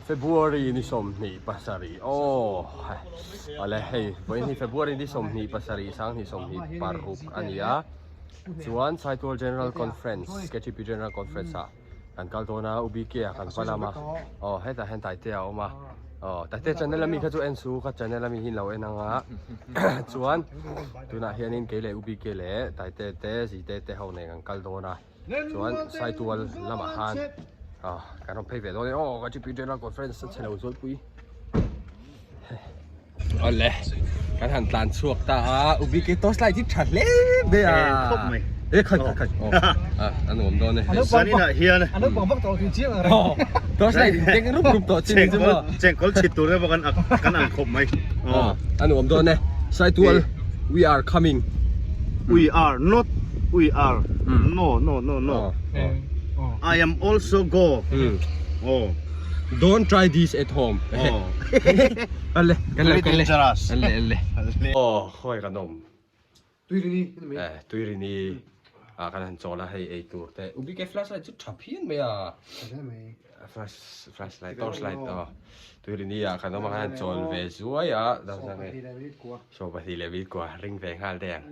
February ni 27 aw awle hei vawiin hi February ni 27 2026 a ni a chuan Saitual General Conference KTP General Conference ah kan kal dawn a UBK ah kan va lam a aw hetah hian Taitea a awm a aw Taitea channel ami kha chu en su ka channel ami hi in lo en ang a chuan tunah hianin kei leh UBK leh Taitea te Zite te ho nen kan kal dawn a. Chuan Saitual lamah khan ah kan rawn phei ve dawn e aw ka GP General Conference a chhe lo zualpui awle kan han tlan chhuak ta a UBK torch light hi tha hle mai a khawp mai e khat khat khat aw a a nuam dawn e Zaninah hian a naupang vak tawh tih chiang ang reng torch light in keng rup rup tawh chin chu maw chengkawl chhit tur emaw kan kan ang khawp mai a nuam dawn e Saitual we are coming We are not We are no no no no I am also go oh Don't try this at home oh Ale Very dangerous Ale ale Oh khawi kan awm Tuirini ni mai Eh Tuirini ah kan han chawl a hei ei tur te UBK flashlight chu tha phian mai a Flash flashlight torchlight aw Tuirini ah kan awm a kan han chawl ve zuai a 22 leh 2 ring ve nghal te ang.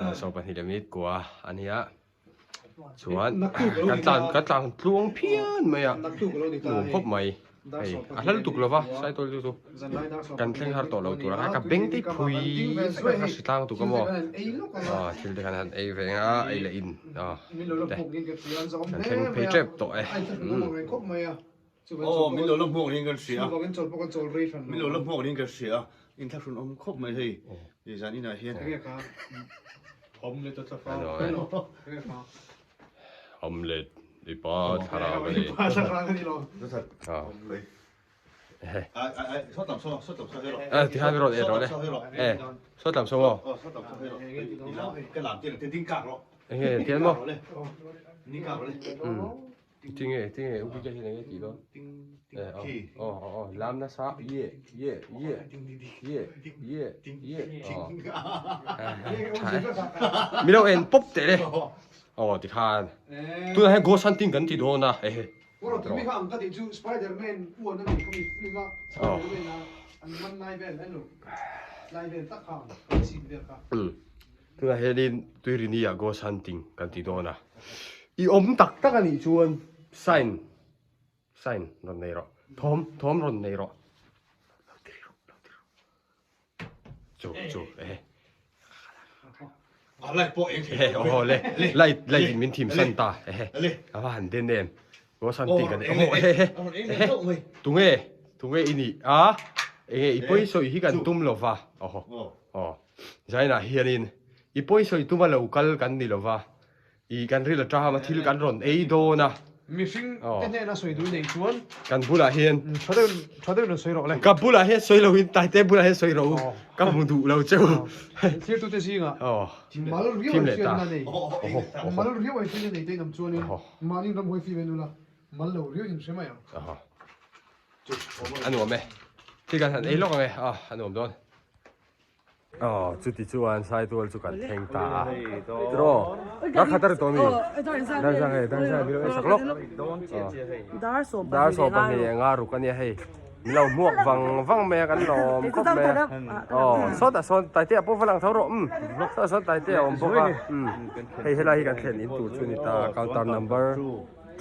22 leh minute kua a nia chuan kan tlan kan tlan tluang phian mai a nuam khawp mai hei a hla lutuk lova saitawl chu chu kan thleng har tawh lo tur a ka beng te phui ka hri tlang tuk a maw aw thil te khan han ei ve ang a ei leh in aw te kan thleng phei tep tawh e Aw min lo la hmuak niin kan hria min lo la hmuak niin kan hria inthlahrun awm khawp mai hei i zan inah hian Hamlet i pa thlarau a ni. Tikhan rawn en rawh le. Sawtlam saw maw? Enge tian maw? Tinge tinge u bika hian enge tih dawn eh aw aw aw aw lam nasa ye ye ye ye ye ye aw tha e mi lo en pawp teh le aw tikhan tunah hian ghost hunting kan ti dawn a ehe Tunah hianin Tuirini ah ghost hunting kan ti dawn a, i awm tak tak a nih chuan sign sign rawn nei rawh, thawm thawm rawn nei rawh, lo ti rawh lo ti rawh, chu chu ehe ehe aw le light light in min thim san ta ehe a va han den em ghost hunting kan aw ehe ehe ehe tunge tunge i nih a enge i pawisawi hi kan tum lova aw aw. Zainah hianin i pawisawi tuma lo kal kan ni lova, i kan ril atahama thil kan rawn ei dawn a. Mihring te hnena sawi duh nei chuan. Kan bulah hian. Tha deuh tha deuh rawn sawi rawh le. Ka bulah hian sawi loin Taite bulah hian sawi rawh u, ka hmu duh lo che u. Thirtute zingah mal riau an hriatna nei, mal riau an hriatna nei te in awm chuanin mahni ramhuai fim en ula, mal lo riau in hre mai ang. A nuam e, thil kan han ei lawk ang e, a nuam dawn. Aw chuti chuan Saitual chu kan thleng ta a tiraw dar khat a ri tawh mi dar zang e dar zang milo en sak lawk dar 12 enga ruk ania hei milo hmuak vang vang mai a kan lawm khawp mai a aw sawtah sawn Taitea pawh va lang tho rawh umm sawtah sawn Taitea a awm bawk a umm hei helai hi kan thlen in tur chu a ni ta counter number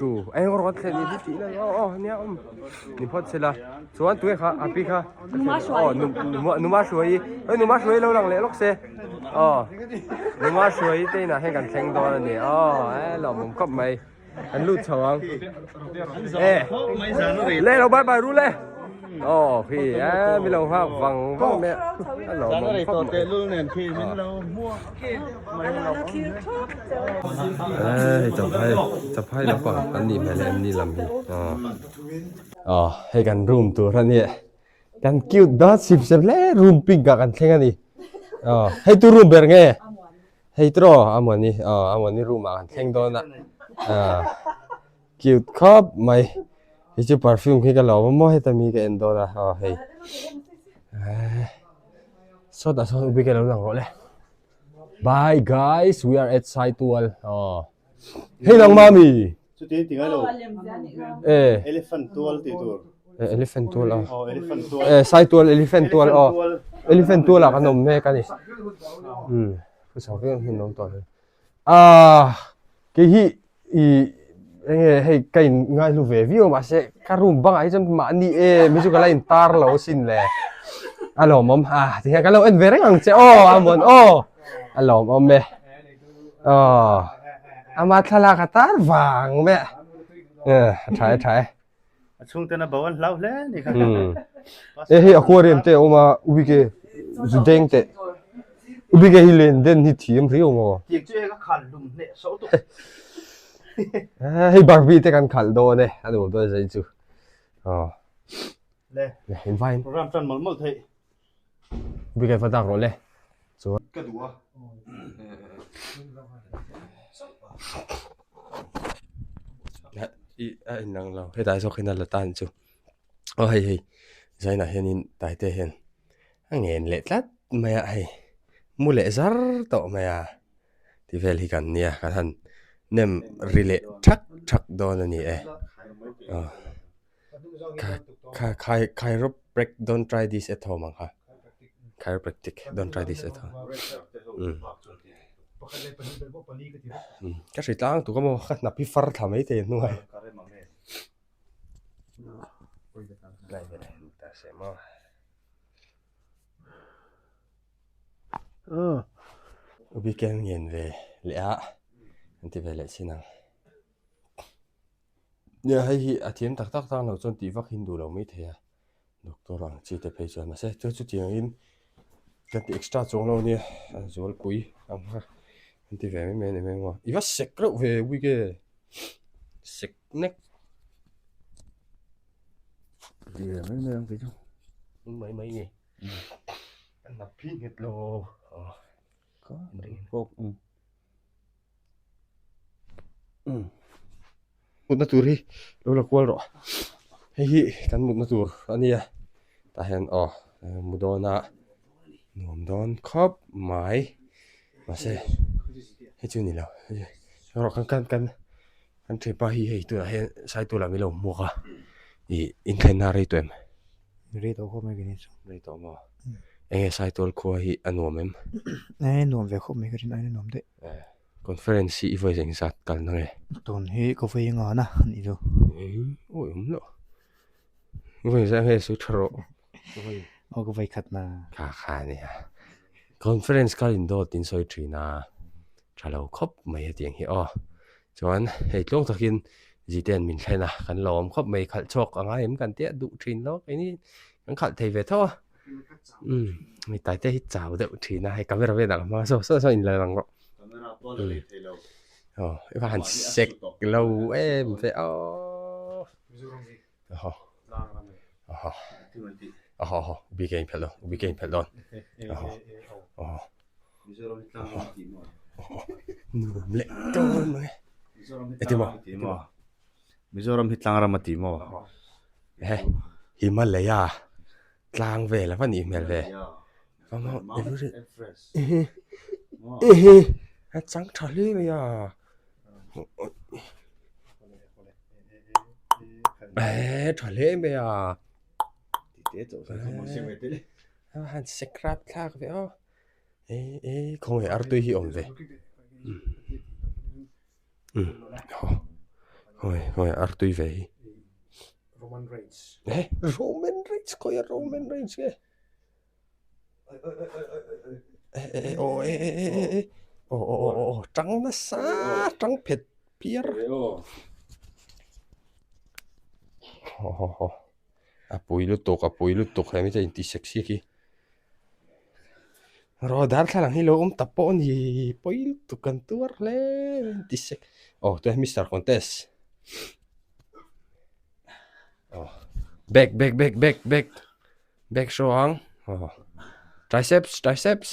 Chu eng rawt thlen ni tih na aw aw nia awm ni phawt sela chuan tui kha a pi kha aw numa hruai oi numa hruai lo lang leh lawk se aw numa hruai te inah hian kan thleng dawn a ni aw e lawmawm khawp mai kan lut chho ang e le lo bye bye ru le aw khi e mi lo nghak vang vang mai a lawmawm khawp mai Hei chaphai chaphai lampang an nih hmel em ni lam hi aw hei kan room tur a nia kan cute dawn sip sep hle room pink ah kan thleng a ni aw hei tu room ber nge hei tiraw amawni aw amawni room ah kan thleng dawn a cute khawp mai hei chu perfume khi ka lo awm a maw heta mi ka en dawn a aw hei sawtah sawn u bik a lo lang rawh le. Bye guys, we are at Saitual. Oh. Hey lang mami. Chuti ti ngai lo. Eh. Elephant tual tih tur. Eh, elephant tual a. Oh, elephant tual. Eh, sai tual elephant tual aw. Elephant tual ah kan awm mek a ni. Hmm. Phusa viau hmun awm tawh lo. Ah, kei hi i enge hei ka in ngai hlu ve viau mahse ka room bangah hi chuan mahni em hi chu ka la in tar lo asin le. A lawmawm a ti hian ka lo en ve reng ang che aw a mawn aw. A lawmawm e. Aw ama thlalak a tar vang mai a. Eh a tha e tha e. A chhungten a bo an hlau hle ni kha. E hei aquarium te a awm a ubike zu deng teh. Ubike hi len den hi thiam riau maw. Tiang chu e ka khal lum hneh so tuk. Hei Barbie te kan khalh dawn e a nuam dawn zai chu. Aw. Le. Le in vain. Program tan mawlh mawlh theih. Ubike va dak rawh le. Chuan. Ka duh a. I a inang lo hetah zawk hian a la tan chu. Aw hei hei zainah hianin taite hian a ngen leh tlat mai a hei mu leh zar tawh mai a ti vel hi kan nia kan han nem ri leh thak thak dawn a ni e aw kha chiropractic don't try this at home ang kha chiropractic don't try this at home umm ka hri tlang tuk a maw ka hnap hi far thla maithei a hnungah. Weekend ngen ve leh a an ti ve leh chin ang nia hei hi a thiam tak tak tan lo chuan tih vak hi an duh lo mai thei a doctor ang chi te phei chuan mahse chu chutiang in kan ti extra chuang lo ania a zualpui ang kha an ti ve mai mai a ni mai maw i va sek reuh ve weekend sek nek. Mai mai ang kei chu. Mai mai ni. Kan nap phi nghet lo. Ka kawk. Mutna tur hi lo la kual rawh. Hei hi kan mutna tur a nia. Tah hian aw mu dawn a nuam dawn khawp mai. Mahse hei chu ni lo. Rawh kan kan kan. Kan thianpa hi hei tunah hian Saitual ah min lo hmuak a, ih inthlenna a rei tawh em? Rei tawh khawp mai ka ni chu. Rei tawh maw? Enge Saitual khua hi a nuam em? E nuam ve khawp mai ka rin aiin a nuam daih. E conference hi i vawi zeng zat kal na nge? Tun hi ka vawi ngan a nih chu. Awi awm loh. I vawi zat nge sawi tha rawh. Aw ka vawi khat na. Kha kha ania. Conference kal in dawt in sawi thin a, tha lo khawp mai hetiang hi aw. Chuan hei tluang takin Zitea'n min thlen a, kan lo awm khawp mai, khalh chhuak a ngai em kan tia duh thin lo, keini kan khalh thei ve tho a. Umm mi taite hi chau deuh thin a, hei camera velah ka hmang a, saw saw saw in la lang rawh. Camera pawh la lei thei lo. Aw i va han sek lo em ve aw. Aw. Aw. Aw aw bike a inphelh dawn bike a inphelh dawn aw aw nuam leh dawn mang e eti maw Mizoram hi tlangram a ti maw he Himalaya tlang vel a va nih hmel ve a chang tha hle mai a. Eee tha hle mai a han sek rap thlak ve aw ee ee khawnge artui hi awm ve khawnge khawnge artui ve hi eh Roman Reigns khawiah Roman Reigns nge. Aw eh eh eh eh aw aw aw aw tang nasa tang phet phiar haw haw haw a pui lutuk a pui lutuk he mite inti sexy khi rawh darthlalang hi lo awm ta pawh a ni pawi lutuk kan tuar hle inti sek aw tunah hian mister contest aw back back back back back. Back show ang aw triceps triceps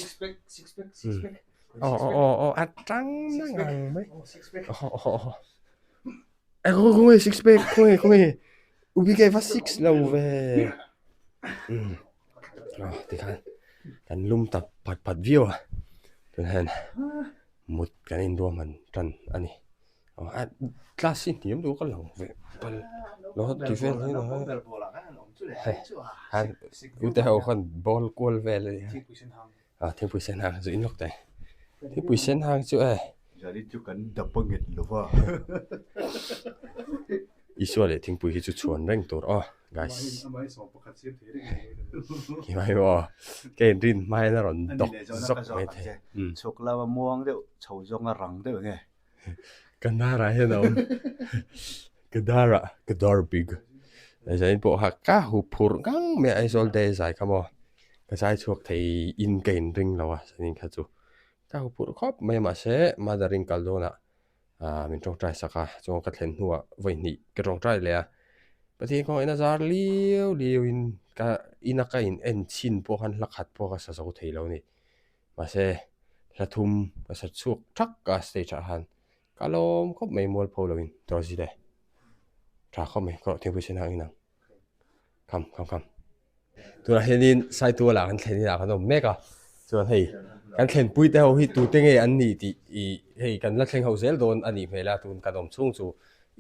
aw aw aw aw a tang na ngang mai aw aw aw e khaw khaw nge six pack khaw nge khaw nge u bik e va six lo ve um aw tikhan kan lum tak phat phat viau a tunah hian mut kan inruahman tan a ni. Class hi hniam deuh a ka lang ve pal lo ti vel hi hei han ute ho khan ball kual vel a nia ah thingpui sen hang chu in lawk teh thingpui sen hang chu e Isua leh thingpui hi chu chhuan reng tur aw guys keimah hi maw ka inrin hma hian a rawn dawk zawk mai thei. Ka hnarah hian a awm ka darah ka dar bik zain pawh kha ka hu phurh ngang mai a Aizawl te zai kha maw ka zai chhuak thei in ka in ring lo a zanin kha chu ka hu phurh khawp mai a mahse mother in kal dawnah ah min tawngtai sak a chuan ka thlen hnuah vawi hnih ka tawngtai leh a Pathian kawngah in a zar liau liau in ka ina ka in en chhin pawh khan hla khat pawh ka sa zo thei lo a ni. Mahse, hla thum ka sa chhuak thak a stage ah khan ka lawm khawp mai mualpho loin Dorothy le tha khawp mai ka rawh thingpui sen hang in ang kham kham kham. Tunah hianin Saituala kan thlen inah kan awm mek a, chuan hei kan thlenpui te ho hi tute nge an nih tih ih hei kan la thleng ho zel dawn a nih hmel a tun kan awm chhung chu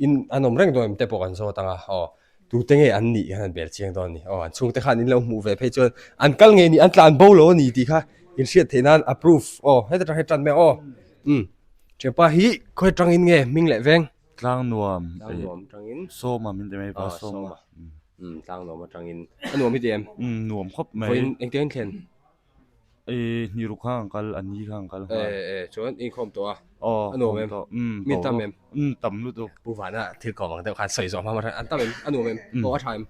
in an awm reng dawn em te pawh kan zawt ang a aw. Tute nge an nih khan an bel chiang dawn a ni. Aw, an chhungte khan in lo hmuh ve phei chuan an kal ngei ni, an tlan bo lo a ni tih kha in hriat theih nan approve. Aw, heta tang hi tan mai ang aw. Umm, thianpa hi khawi tangin nge hming leh veng? Tlang nuam. Tlang nuam tangin. Sawma min ti mai pa, Sawma. Umm, tlang nuam atangin. A nuam hi ti em? Umm, nuam khawp mai. Vawiin engtiang in thlen? Ee hnih ruk kha ang kal a ni kha ang kal nghal. Ee ee chuan inkhawm tawh a. Aw A nuam em? Umm Mi tam em? Umm tam lutuk. Pu Vana thil kawm ang deuh khan sawi zawh hma hma an tam em? A nuam em? Aw a tha em?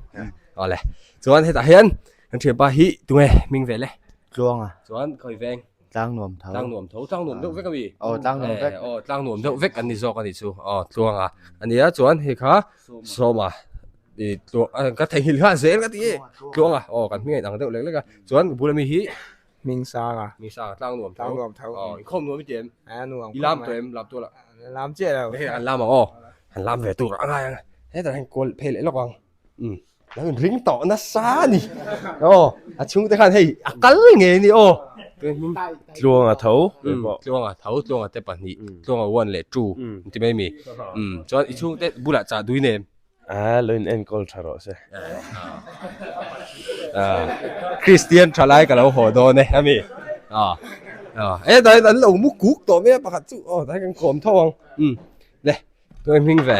Awle. Chuan hetah hian kan thianpa hi tunge hming vel e? Tluanga. Chuan khawi veng? Tlang nuam tho. Tlang nuam tho, tlang nuam deuh vek a mi? Aw tlang nuam vek. Aw tlang nuam deuh vek an ni zawk a nih chu. Aw Tluanga a nia chuan hei kha Sawma i tluang ka theihnghilh nghal zel ka ti e Tluanga aw kan hming a inang deuh lek lek a chuan bula mi hi Hmingsanga Hmingsanga tlang nuam tho Tlang nuam tho aw inkhawm nuam i ti em A nuam i lam tawh em lam tual ah Lam chiah lo Hei an lam ang aw an lam ve tur a ngai ang hetah hian kual phei leh lawk ang umm lo in ring tawh nasa a ni aw a chhungte khan hei a kal ngei a ni aw Tluanga tho Tluanga tho Tluanga te pahnih Tluanga one leh two an ti mai a mi umm chuan i chhungte bulah chah dui nem A lo in enkawl tha rawh se. Kristian tha lai ka lo haw dawn e a mi. E dai an lo mu kuk tawh mai a pakhat chu aw dai kan kawm tho ang. Um le tuai hming ve.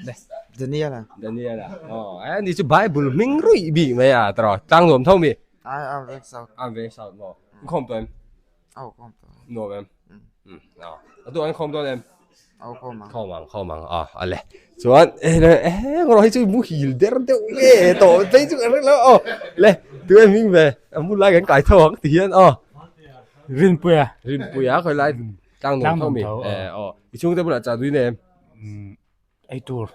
Le Daniel a. Daniel a. Aw e ni chu Bible hming ruih bik mai a tawh tlang nuam tho mi. Ai am veng south. Am veng south maw. Inkhawm tawh em? Aw khawm tawh. Nuam em? Um aw. A duh an khawm dawn em? Aw khawm ang. Khawm ang khawm ang aw a le. Chuan e le e rawh hi chu muhil der deuh nge tawh phei chu ka hre lo aw. Le tu em hming ve a hmun lai kan kai tho ang ti hian aw. Rinpuia. Rinpuia khawi lai tlang nuam tho mi. E aw i chhungte bulah chah dui nei em? Ei tur.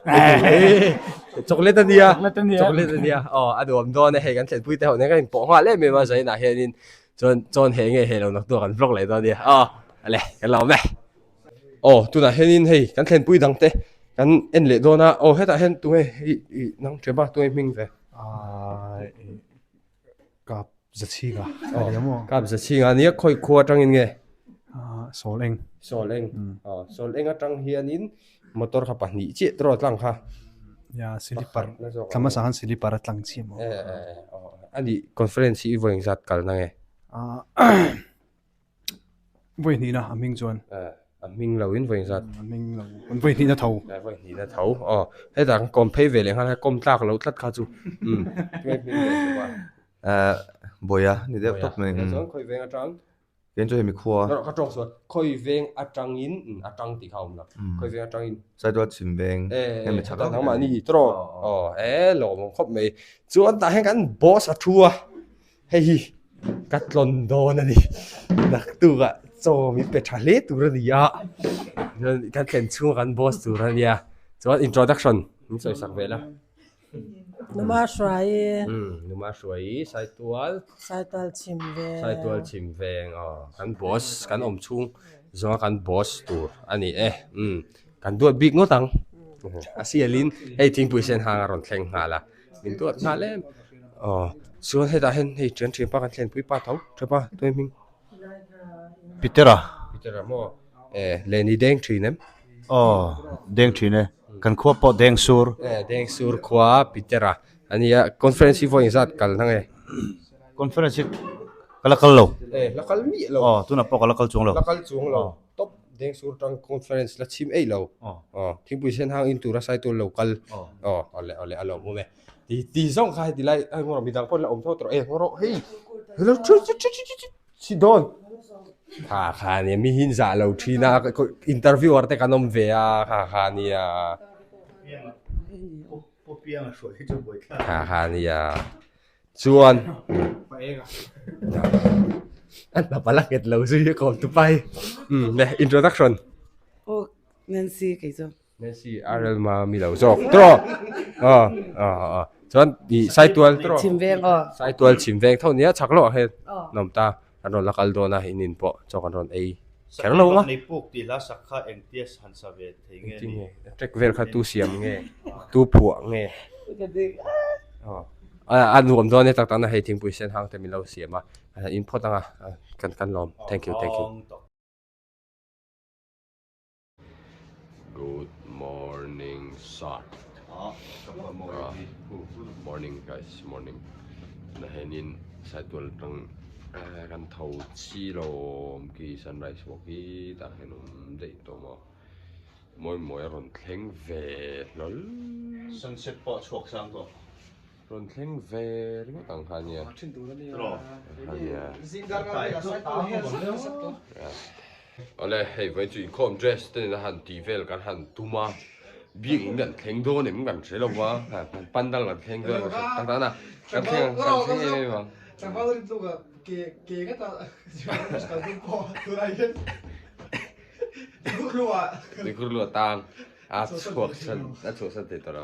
Chocolate a nia. Chocolate a nia. Chocolate a nia. Aw a nuam dawn e hei kan thlenpui te ho nen kan inpawh nghal em em a zainah hianin chuan chawn he nge he lo nak tur kan vlog leh dawn a nia. Aw le kan lo awm e. Aw tunah hianin hei kan thlenpui dang te kan en leh dawn a aw hetah hian tunge hei ih nang ṭhiam a tunge hming ve. Kap Zachhinga a ni maw? Kap Zachhinga a nia khawi khua atangin nge? Sawl eng. Sawl eng. Aw sawl eng atang hianin motor kha pahnih chiah tawh a tlang kha. Ya silipar thla hmasa khan silipar a tlang chiah maw? A nih conference hi i vawi engzat kalna nge? Vawi hnihna a hming chuan. A hming lo in vawi zat. A hming lo in vawi hnihna tho. Vawi hnihna tho. Aw hetah kan kawm phei ve leh nghal a kawm tlak lo tlat kha chu. Umm. Bawia ni deuh tawp mai. Chuan khawi veng atang. Keng chu hemi khua. Ka tawng sual. Khawi veng atangin atang tih kha a awm lo. Khawi veng atangin. Saitual chhim veng. Hemi chhak ah. Nangmahni tawh. Aw e lawmawm khawp mai. Chuan tah hian kan boss a thu a. Hei hi ka tlawn dawn a ni naktukah chaw min pe tha hle tur a ni a chuan kan thlen chhunga kan boss tur a nia chuan introduction min sawi sak vel a. Numa Hruai. Numa Hruai Saitual. Saitual chhim veng. Saitual chhim veng aw kan boss kan awm chhung zawnga kan boss tur a ni e kan duat bik ngawt ang a sialin hei thingpui sen hang a rawn thleng nghal a. Min duat nghal em aw chuan hetah hian hei thian thianpa kan thlenpui pa tho tha pa tuai hming Petera Petera maw eh lehni deng thin em. Aw deng thin e kan khua pawh deng sur. Deng sur khua Peter a ania conference hi vawiin zat kal na nge? Conference hi ka la kal lo. E la kal miah lo. Aw tunah pawh ka la kal chuang lo. La kal chuang lo. Top deng sur tang conference la chhim eih lo. Aw thingpui sen hang in tura sai tur lo kal. Aw awle awle a lawm awm e. Ti ti zawng kha heti lai a ngawrh midang pawh la awm tho tawh e ngawrh hei hello chu chu chu chu chu chi dawn kha kha nia mi hin zah lo thin a interviewer te kan awm ve a kha kha nia kha kha nia chuan an hnapa la nghet lo zui a kawm tu pai introduction Nancy kei chu Nancy RL ma mi lo zawk tawh aw aw aw chuan ih Saitual tawh Chhimveng aw Saitual Chhimveng tho nia chhak loh ah hian nawm ta an rawn la kal dawn a in in pawh chaw kan rawn ei kher lo ang a Nei puk tih hla sak kha engtia han sa ve thei nge ni track vel kha tu siam nge tu phuah nge aw a nuam dawn e tak tak na hei thingpui sen hang te min lo siam a in phawt ang a kan kan lawm thank you thank you. Good morning sir. Morning guys, morning. Na henin saitual tang kan tho chi lawm ki sunrise pawh khi tah hian awm daih tawh maw. Mawi mawi a rawn thleng ve hlawl. Sunset pawh a chhuak sang tawh. Rawn thleng ve ringawt ang kha ania. Ania. Awle hei vawiin chu inkhawm dress te nena han tih vel kan han tum a, biak in kan thleng dawn em kan hre lo va, pandal kan thleng dawn em tak tak na kan thleng kan thleng em em ang. Tuikhur lu a tang a chhuak san a chhuah san thei tawh lo.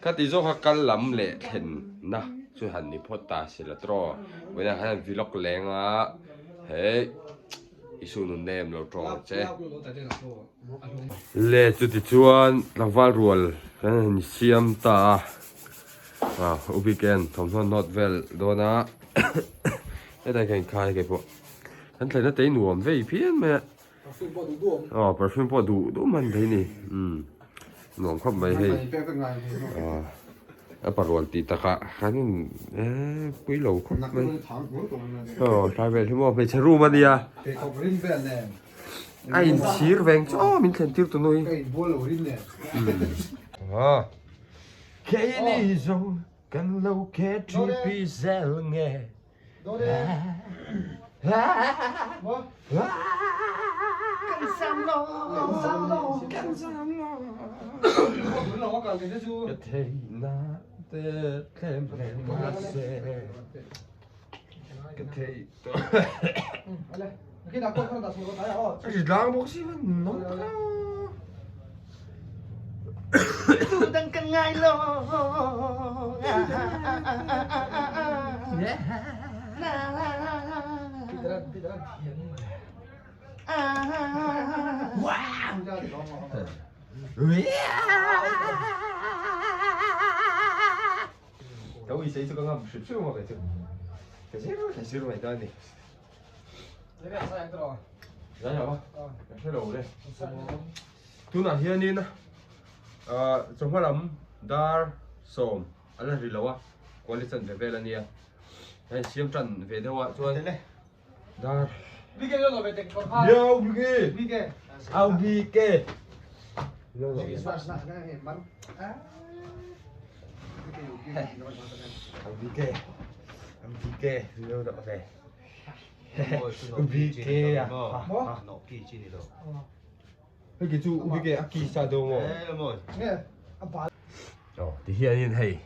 Khati zawk a kal lam leh thlenna chu han ni phawt ta si la tawh. Vawiinah hian vlog leng a hei i su nun nem lo tawng ang che. Le chuti chuan tlangval rual kan han siam ta a, ah u weekend thawmhnaw nawt vel dawn a hetah hian ka inkhai a keipawh kan thlenna te hi nuam vei phian mai a. Perfume pawh duh duh awm. Aw perfume pawh duh duh man thei ni. Umm nuam khawp mai hei. A parual tih takah khan in eh pui lo khawp mai. Aw tlai vel hi maw hmeichhe room a nia. A inchhir veng chu aw min thlen tir tu nu hi. Aw keini zawng kan lo KTP zel nge. Ka theihna te thlem reng mahse ka theih tawh a tlang bawk si nawm tak a. Ka uisei chu ka ngam hrim hrim a kei chu ka zir ka zir mai ta a ni. Zai lo a, ka hre lo le. Tunah hianin chawhma lam dar sawm a la ri lo a, kuali chan ve vel a nia. Hei siam tan ve deuh ah chuan dar Yo Bike! Au Bike! Au Bike! Au Bike! Yo dawh ve. Ubike a Hei ki chu ubike a ki sa deuh maw? Aw ti hianin hei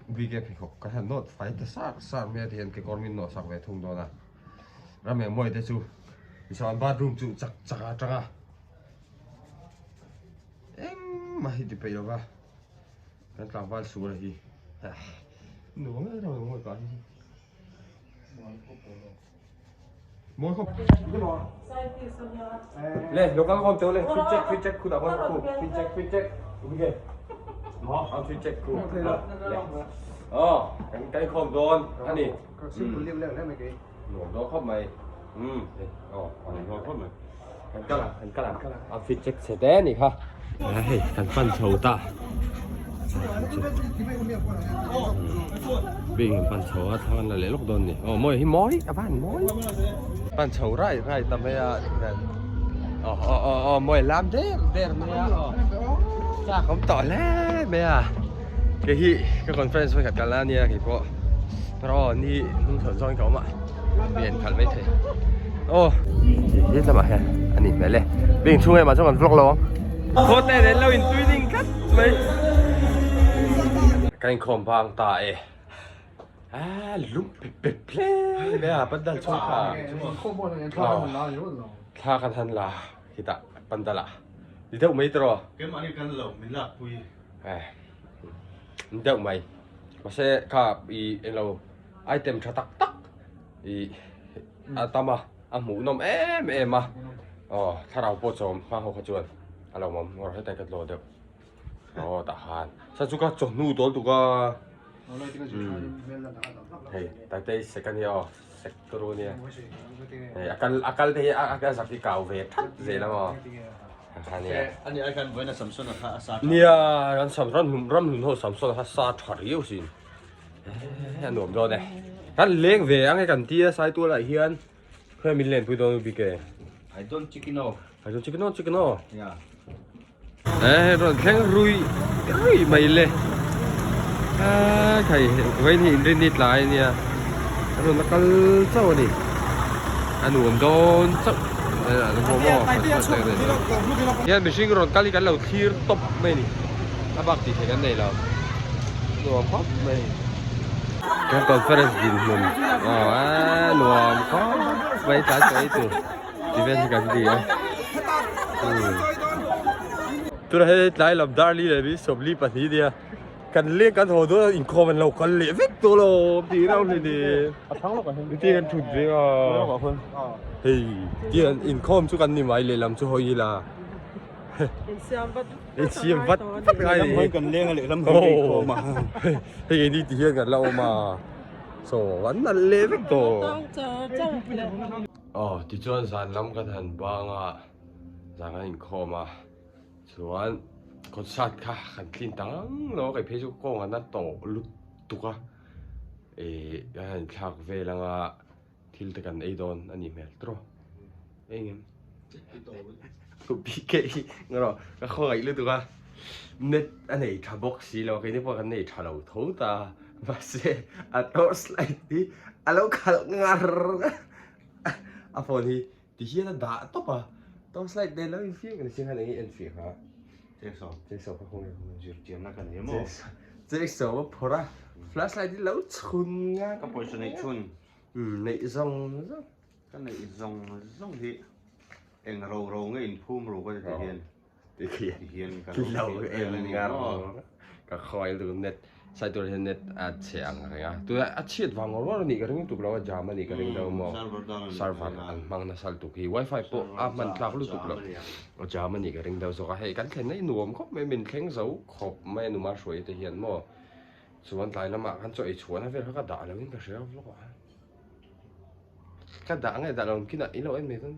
ubike pheikhawk ka han nawt fai ta sar sar mai a ti hian kekawr min nawh sak ve thung dawn a ram eng mawi te chu tichuan bathroom chu chak chak a tang a engmah hi ti peih lova kan tlangval sual hi nuam em ram eng mawi pah hi. Mawi khawp. Le local khawm teu le fit check fit check khu dah khawn khu fit check fit check ubike mo ang fit check khu le oh kan kai khawm dawn ani nuam dawn khawp mai um oh nuam khawp mai. Kan kal ang, kan kal ang. A fit check chhe te anih kha. Hei, kan pan chho ta. Bing kan pan chho a, thla kan la leh lawk dawn ni. Aw mawi hi mawi, a van mawi. Pan chho rai rai ta mai a tikhian. Aw aw aw aw mawi lam der der mai a aw. Chak awm tawh hle mai a. Kei hi ka conference vawikhat kal na ania kei pawh. Aw ni hnung chhawn zawngin ka awm a. Mi en khalh mai thei. Aw. He lamah hian a nih hmel e. Bing chhung emah chuan kan vlog lo ang. Khawte nen lo in tui ding tlat mai. Kan inkhawm vang ta e. A lum pep pep hle mai a pandal chhung kha. Thla kan han la khitah pandal ah. Ni deuh mai tiraw. Keimahni kan lo min lakpui. Ni deuh mai. Mahse kha i englo. Item tha tak tak ih a tam a, a hmuhnawm em em a, aw thlarau pawh chawm hma ho kha chuan a lo awm ngawr hetiang ka tlaw deuh aw tah khan chuan chu ka chawhnu dawl tuk a hei taitei sek a nia aw sek turu a nia hei a kal a kal te hi a zak hi kau ve that zel ang aw nia kan sam ramhlun ho Samson a kha sa tha riau sin. A nuam dawn e. Kan leng ve ang e kan tia Saitual ah hian khawi min len pui dawn u bik e. I don't chicken know. I don't chicken know chicken know. Yeah. Eh rawn thleng rui rui mai le. A khai vain hi inrin ni tlai ania. A rawn la kal chauh a ni. A nuam dawn chauh. Hian mihring rawn kal hi kan lo thlir tawp mai a ni. A bak tih theih kan nei lo. Nuam khawp mai. Kan conference dinhmun aw a nuam khawp mai tlai chaw ei tur ti vel hi kan ti a. Tunah hian tlai lam dar li leh mi 42 nia. Kan leng kan haw dawn a inkhawm an lo kal leh vek tawh lo tih reuh hle ni. Ti kan thut ve a. Hei ti an inkhawm chu kan ni mai lehlam chu hawi ila. Insiam vat Insiam vat vat ngai ni. Kan leng a lehlam hawi ka inkhawm a. Hei keini ti hian kan la awm a. Saw an nalh leh vek tawh. Aw tichuan zan lam kan han bang a zan kan inkhawm a. Chuan concert kha kan tlin ta ngang lo a kei phei chu kawng an a tawh lutuk a ih kan han inthlak vel anga thil te kan ei dawn a nih hmel tawh eng em bike hi ngaw ka khawngaih lutuk a net a nei tha bawk si lo keini pawh kan nei tha lo tho ta mahse a torch light hi a lo khalh ngar a phone hi. Ti hian a dah tawp a, torch light nen lo infiam kan siam khan eng nge en fiah kha? Cheksaw. Cheksaw kha khawnge khawnge. Zirtiamna ka nei maw? Cheksaw a phawrh a, flash light hi lo chhun nga. Ka pawisa neih chhun. Umm neih zawng zawng. Ka neih zawng zawng hi eng ro ro nge inphum ro ka ti ti hian. Ti hian ka lo en ngar ka khawi lutuk net sai tur hian net a chhe ang reng a tuna a chhiat vang ngawr ngawr a nih ka ring lutuk lo a jam a nih ka ring deuh maw server an hmang nasa lutuk hi wifi pawh a hman tlak lutuk lo a jam a nih ka ring deuh zawk a hei kan thlen na i nuam khawp mai min thleng zo khawp mai a numa hruai te hian maw chuan tlai lamah khan chaw ei chhuahna vel kha ka dah lo in ka hria vlog ah ka dah nge dah lo kinah i lo en mai dawn.